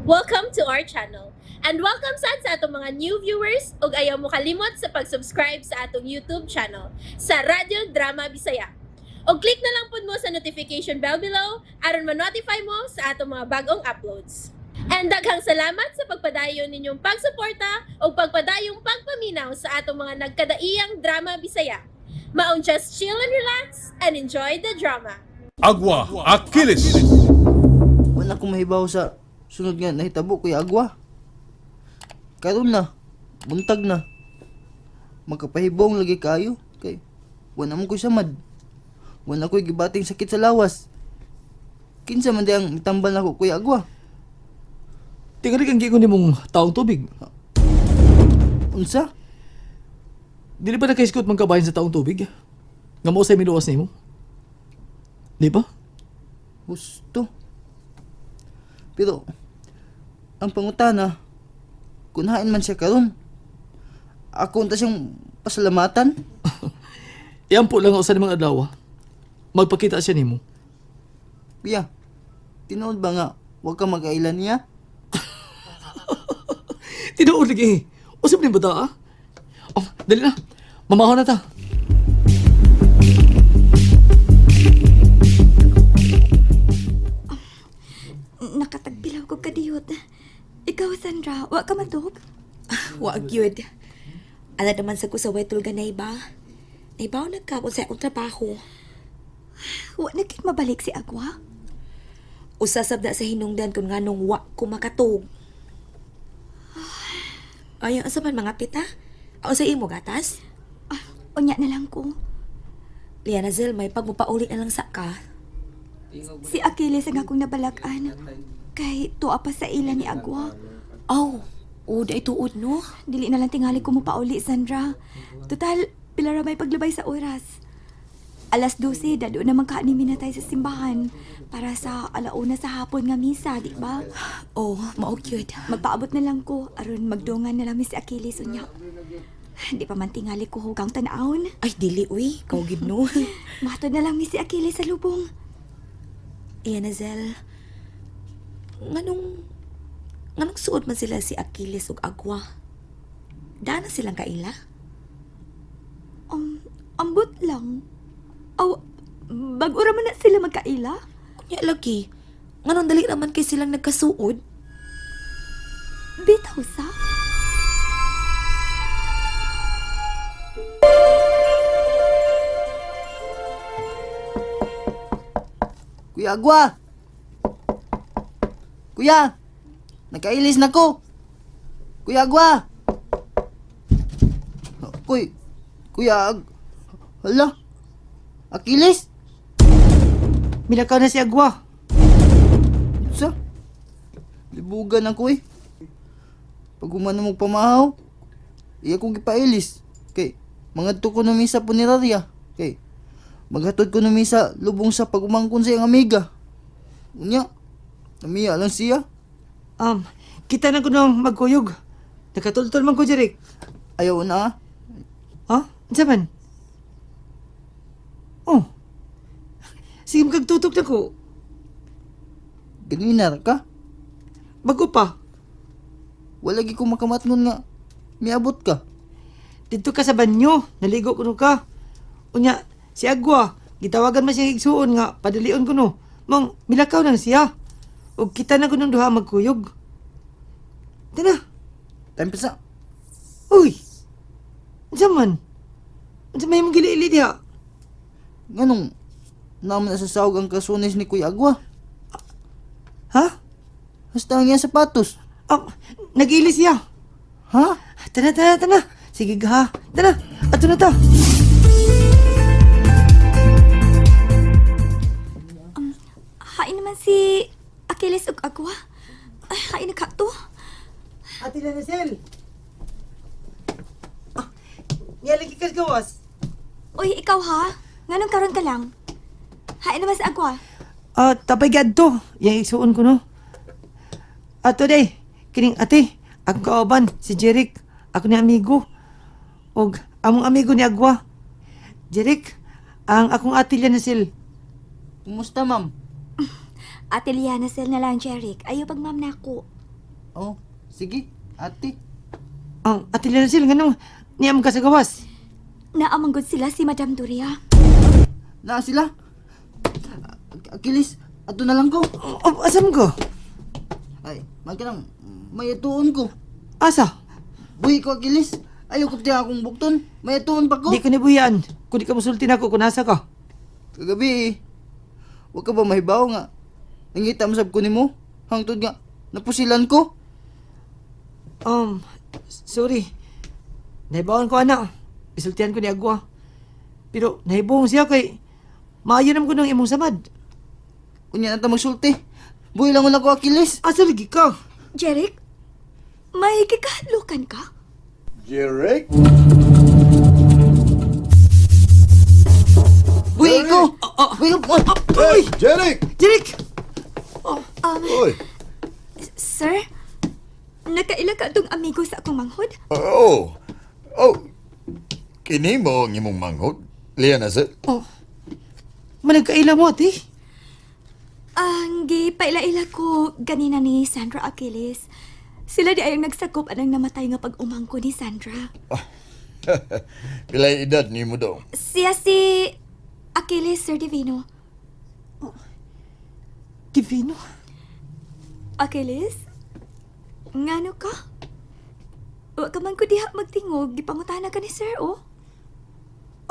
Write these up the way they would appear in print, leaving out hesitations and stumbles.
Welcome to our channel. And welcome sad sa atong mga new viewers ug ayaw mo kalimot sa pag-subscribe sa atong YouTube channel sa Radyo Drama Bisaya. Og click na lang pud mo sa notification bell below aron ma-notify mo sa atong mga bagong uploads. And daghang salamat sa pagpadayon ninyong pagsuporta ug pagpadayong pagpaminaw sa atong mga nagkadaiyang drama Bisaya. Maong just chill and relax and enjoy the drama. Agua Achilles. Wala ko mahibaw sa sunod nga nahitabo, Kuya Agwa. Karon na, buntag na. Magkapahibong lagi kayo kay wala mo ko'y samad. Wala ko'y gibating sakit sa lawas. Kinsa man di ang mitambal nako, Kuya Agwa? Tingali kang giingon nimong taong tubig. Unsa? Dili ba nakaisgot man kabahin sa taong tubig? Nga mao say miluwas nimo? Di ba? Husto. Pero ang pangutana, kunhain man siya karon. Ako unta siyang pasalamatan. Iyan po lang ang usa ni mga adlaw. Magpakita siya nimo. Kuya, tinuod ba nga wag ka mag-ailan niya? Tinuod lagi. Usap ni bata ah. Oh, dali na. Mamaho na ta. Nakatagbilaw ko kadiyot. Ikaw, Sandra, wa ka matug? Wa gyud. Ala naman sa ko sa wetol ganay ba? Naibaw nagkapon sa akong trabaho. Wa na kit mabalik si Agwa? Usasab na sa hinungdan kung nganong wa ko makatug. Ay, asa man mga pita? Ako sa imo gatas? Ah, unya na lang ko. Liana Zel, may pagmupauli na lang sa ka. Si Achilles ang akong nabalakan. Kay tuwa pa sa ila ni Agwa. Oh, uda ituod no? Dili na lang tingali ko mo pauli, Sandra. Total, pila ra may paglabay sa oras. Alas 12, dado naman ka ni minatay sa simbahan para sa alauna sa hapon nga misa, di ba? Oh, mao gyud. Magpaabot na lang ko aron magdungan na lang mi si Achilles unya. Di pa man tingali ko hugang tan-awon. Ay, dili uy, kau gid no. Matod na lang mi si Achilles sa lubong. Liana Zel, nganong nganong suod man sila si Achilles ug Agwa? Dana silang kaila? Ambot lang. Aw, bag-o ra man na sila magkaila. Unya lagi, nganong dali naman kay silang nagkasuod? Bitaw sa. Kuya Agwa! Kuya! Nakailis na ko! Kuya Agwa! Kuy! Kuya Ag... Hala! Akilis! Milakaw na si Agwa. Sa? Libugan ako eh. Pag humano mo pamahaw, iya kong gipailis. Kay, mangadto ko na sa punerarya. Kay, maghatod ko na sa lubong sa pagumangkon sa iyang amiga. Unya, namiya lang siya. Kita na ko nung magkuyog. Nakatultol man ko, Jeric. Ayaw na ah. Ha? Unsa man? Oh. Sige, magkagtutok na ko. Ganinar ka. Bago pa. Wala gi ko makamatngon nga miabot ka. Dito ka sa banyo. Naligo ko no ka. Unya, si Agwa. Gitawagan man siya igsuon nga. Padalion ko no. Mang, milakaw na siya. O kita na ko nung duha magkuyog. Tana. Time pa sa. Uy! Unsa man? Unsa may mong gili-ili diha? Nganong naman na sa sawag ang kasunis ni Kuya Agwa. Ha? Hasta ang iyang sapatos. Ah, nag-ilis siya. Ha? Tana, tana, tana. Sige ha. Tana, ato na ta. Hain naman si Achilles ug Agwa. Ay, hain na ka to. Ate Lanacel. Ah, niya lagi kas gawas. Uy, ikaw ha? Nganong karon ka lang? Hain naman si Agwa. Ah, tapay gadto. Yang isuon ko no. Ato day, kining ate, akong kauban, si Jeric. Ako ni amigo. Og among amigo ni Agwa. Jeric, ang akong ate Lanacel. Kumusta, ma'am? Ate Liana Sel na lang, Jeric. Ayaw pag ma'am na ako. Oh, sige, ate. Ang ate Lianacel, nganong niyam ka sa gawas. Naamanggod sila si Madam Doria. Naa sila. Achilles, ato na lang ko. Oh, asa man ko? Ay, magkanang may atuon ko. Asa? Buhi ko, Achilles. Ayaw ko tiya akong bukton. May atuon pa ko. Di ko nibuyan. Kung di ka musulti na ako, kung nasa ka. Kagabi eh. Huwag ka ba mahibaw nga? Nangita mo sab ko nimo. Hangtod nga, napusilan ko. Sorry. Nahibawan ko, anak. Isultihan ko ni Agwa. Pero nahibong siya kay maayo naman ko ng imong samad. Unya na ta magsulti. Buhi lang ko, Achilles. Asa lagi ka? Jeric, may kikahadlukan ka? Jeric? Buhi ko! Buhi ko! Hey, Jeric! Jeric! Oy! Sir, nakaila ka itong amigo sa akong manghod? Oh! Oh! Kini mo ang imong manghod? Lian na sir. Oh. Managkaila mo, ate. Ang gipaila-ila ko ganina ni Sandra Achilles. Sila di ayang nagsakop anang namatay nga pag-umangko ni Sandra. Pilay edad ni mo daw. Siya si Achilles, Sir Divino. Divino. Achilles? Ngano ka? Wa ka man ko diha magtingog, gipangutana ka ni sir, oh.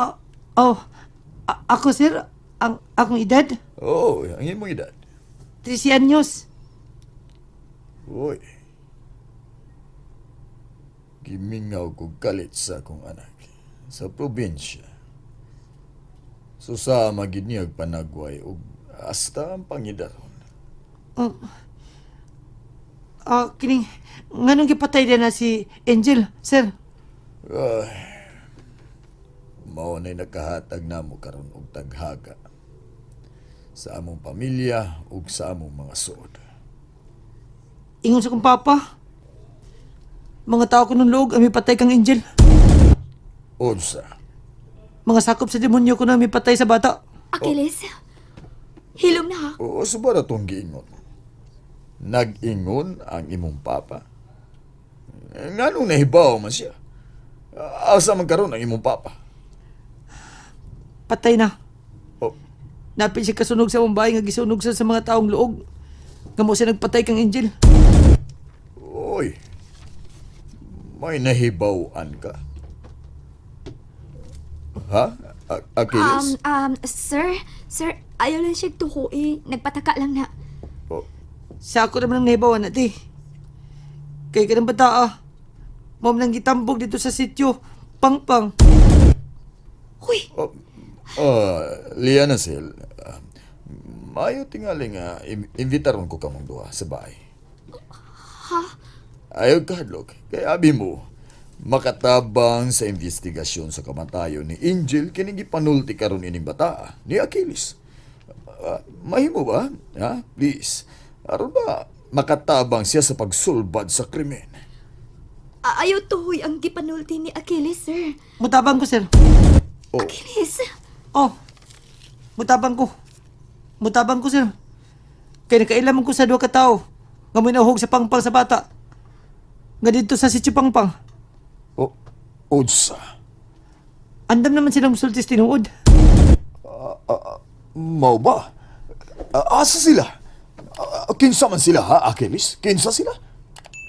Oh, oh. Ako, sir, ang akong edad, Oh, ang imong edad. 13 anyos. Uy. Gimingaw ko galit sa akong anak. Sa probinsya. Susama gid niya og panagway ug hasta ang pangidaron. Oh. Ah, kining nganong gipatay din na si Angel, sir? Ay, mao na'y nakahatag namo karon og taghaga sa among pamilya ug sa among mga suod. Ingon sa kong papa. Mga tao ko nung luog ang mipatay kang Angel. Unsa? Mga sakop sa demonyo ko na mipatay sa bata. Achilles, hilom na ha. Oo, sa ba na tong giingon? Nag-ingon ang imong papa? Eh, nganong nahibaw man siya? Asa man karon ang imong papa? Patay na. Oh, Napil siya kasunog sa Mumbai nga gisunog sa mga taong luog. Nga mo siya nagpatay kang Angel. oy. May nahibawan ka. Ha? Achilles? Sir, sir, ayaw lang siya tuhoy. Nagpataka lang na. Oh, Sa ako naman ang nahibawan natin. Kay kanang bata ah. Mom nang gitambog dito sa sityo. Pangpang. Huy, oh, oh, Liana Sil, maayo tingali nga imbitaron ko kamong duha sa bahay. ha? Ayaw kahadlok, kay abi mo, makatabang sa investigasyon sa kamatayon ni Angel kining gipanulti karon ining bata ni Achilles. Mahimo ba? Ha? Please. Aron ba makatabang siya sa pagsulbad sa krimen? Ayaw tuhoy ang gipanulti ni Achilles, sir. Mutabang ko, sir. Oh, Achilles, Oh. Mutabang ko. Mutabang ko, sir. Kay nakailaman ko sa duha ka tawo. Nga mo inahog sa pangpang sa bata. Nga dito sa sityo pangpang. oh, unsa. Andam naman silang musultis tinuod. Mao ba? Asa sila? Kinsa man sila ha, Achilles? Kinsa sila?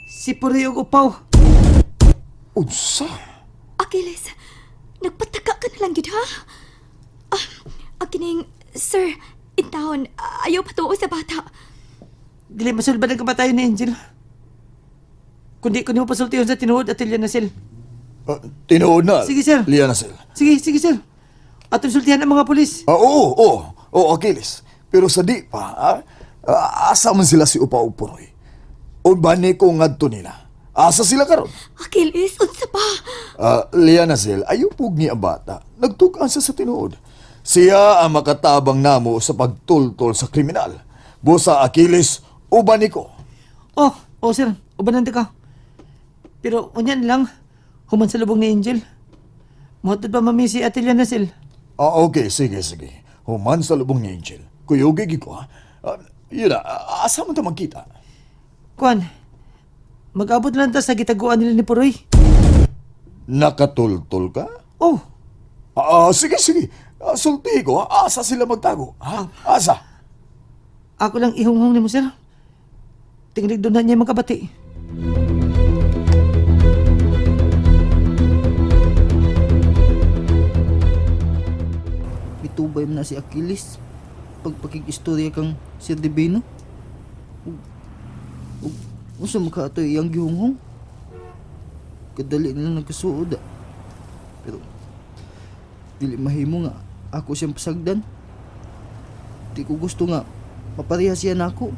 Si Puri ug Upaw. Unsa? Achilles, nagpataka ka na lang gid ha? Ah, akining, sir, intawon, ayaw patuo sa bata. Dili masulbad ang kamatayon ni Angel. Kundi ko nimo pasultihon sa tinuod at na sil. Tinuod na. Sige, sir. Liana Sil. Sige, sige sir. Atong sultihan ang mga pulis. Oo, oo, oo, Achilles. Pero sa di pa, ha? Asa man sila si Upa Upuroy? O ba ni ko ngadto nila? Asa sila karon? Achilles, unsa pa? Liana Zel, ayaw pug ni ang bata. Nagtugaan siya sa tinuod. Siya ang makatabang namo sa pagtultol sa kriminal. Busa Achilles, uban ni ko. Oh, oh sir, ubanan ka. Pero unyan lang, human sa lubong ni Angel. Muhatod pa mami si Ate Liana sil. Okay, sige, sige. Human sa lubong ni Angel. Kuyugig ko, ha? Yun na, asa man ta magkita? Kuan, Mag-abot lang ta sa gitaguan nila ni Puroy. Nakatultol ka? Oh, Sige, sige. Sulti ko, ha? Asa sila magtago? Ha? Asa? ako lang ihunghong nimo, sir. Tinglig doon na niya magkabati. Mitubay man na si Achilles. Pagpakig-istorya kang Sir Divino. Ug ug unsa man ka ato iyang gihunghong? Kadali nila nagkasuod ah. Pero dili mahimo nga ako siyang pasagdan. Di ko gusto nga mapareha siya nako.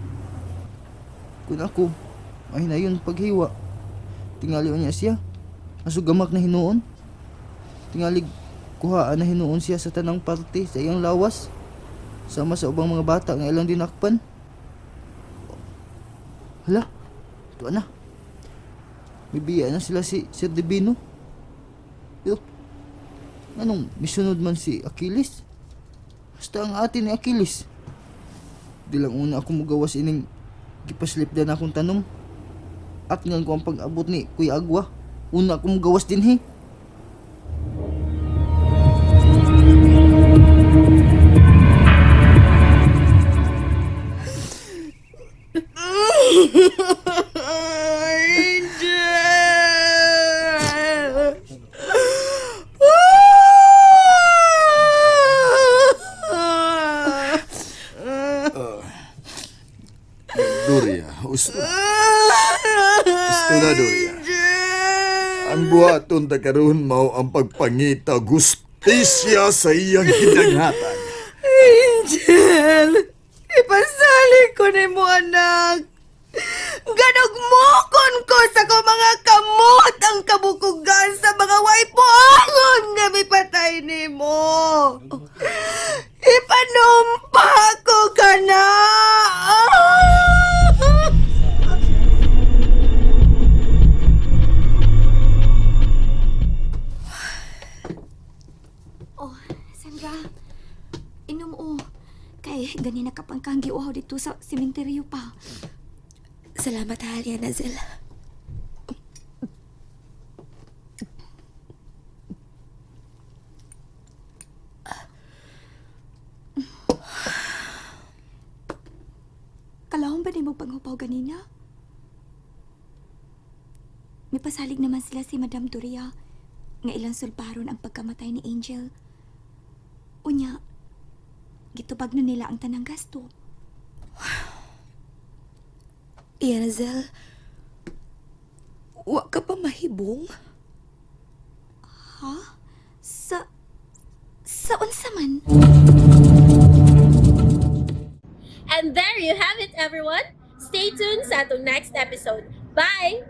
Kung ako, mahinayon paghiwa. Tingali niya siya. Asugamak na hinuon. Tingali kuhaan na hinuon siya sa tanang parte sa iyang lawas. Sama sa ubang mga bata nga ilang dinakpan. Hala, tuwa na. Bibiya na sila si Sir Divino. Pero, anong misunod man si Achilles? Basta ang ate ni Achilles. Di lang una ako mugawas ining gipaslip na akong tanong. At ngan ko ang pag-abot ni Kuya Agwa. Una ako mugawas din he. Angel! Doria, usto. Usto na, Doria. Ang buhaton ta karon mao ang pagpangita gustisya sa iyang gidanghatan. Angel! Ipasali ko ni mo, anak! Ganugmukon ko sa ko mga kamot ang kabukugan sa mga waipuangon nga mipatay nimo. Ipanumpa ko ka na! Oh, Sandra, inom o. Kay ganina ka pang kang giuhaw dito sa sementeryo pa. Salamat ha, Lianazel. Kalahom ba nimo panghupaw ganina? Mipasalig naman sila si Madam Doria nga ilang sulparon ang pagkamatay ni Angel. Unya, gitubag na nila ang tanang gasto. Lianazel, wa ka pa mahibong? Ha? Sa... Sa unsa man? And there you have it, everyone. Stay tuned sa atong next episode. Bye!